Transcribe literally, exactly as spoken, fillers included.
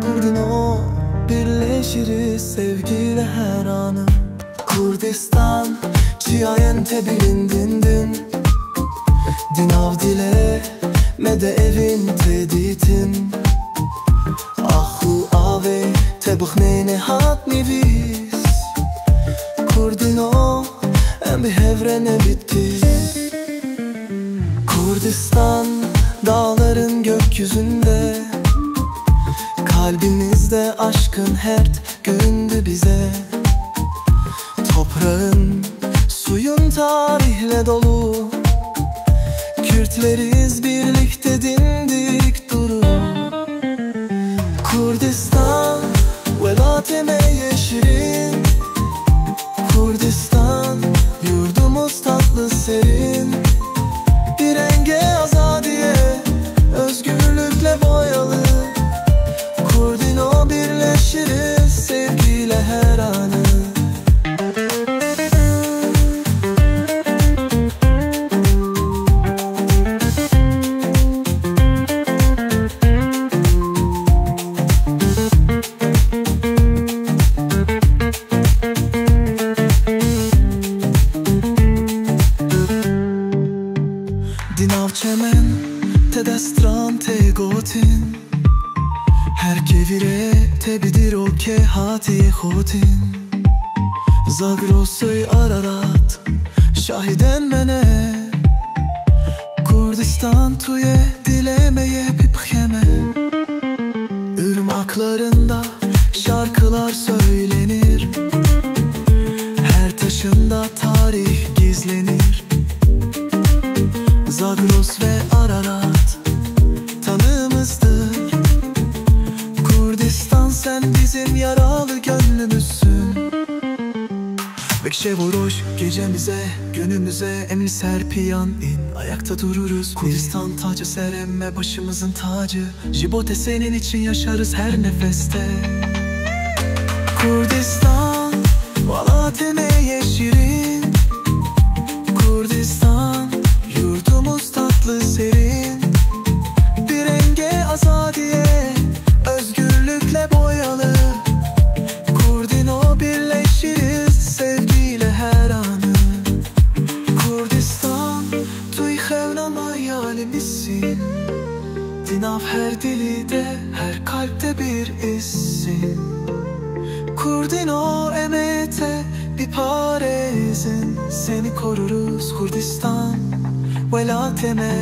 Kurdîno, birleşiriz sevgiyle her anı. Kurdistan, çiyayên te bilindindin. Di nav dilê me de evîn te dîtin. Ax û avê te bixmêne hat nivîs. Kurdîno, em bi hev re ne bittî. Kurdistan, dağların gökyüzünde. Kalbimizde aşkın her gündü bize. Toprağın, suyun tarihle dolu. Kürtleriz birlikte dimdik duru. Kurdistan, welatê me yê şirin. Kurdistan, yurdumuz tatlı serin. Bir renge azadiye, özgürlükle boyalı. Kurdîno, birleşiriz sevgiyle her anı. Di nav çemen te destran tê gotin. Her kevîrê te bi dîrokê hatiye xotin. Zagrosoy Ararat şahidên me ne. Kurdistan tu yê dilê me yê, pipxê me. Irmaklarında şarkılar söylenir. Her taşında tarih gizlenir. Zagros ve Ararat tanığımızdır. Kurdistan, sen bizim yaralı gönlümüzsün. Vekşe voroş gecemize, günümüze, emni serpiyan in. Ayakta dururuz. Kurdistan tacı seremme, başımızın tacı. Jibote senin için yaşarız her nefeste. Kurdistan, welatê me yê şirin. Kurdistan, yurdumuz tatlı serin. Bir renge azadiye, özgürlükle boyalı. Kurdîno, birleşiriz sevgiyle her anı. Kurdistan, tu yî xewna me ya li misin. Di nav her dilî de, her kalpte bir izsin. Kurdîno, em ê te biparêzin. Seni koruruz Kurdistan, welatê me.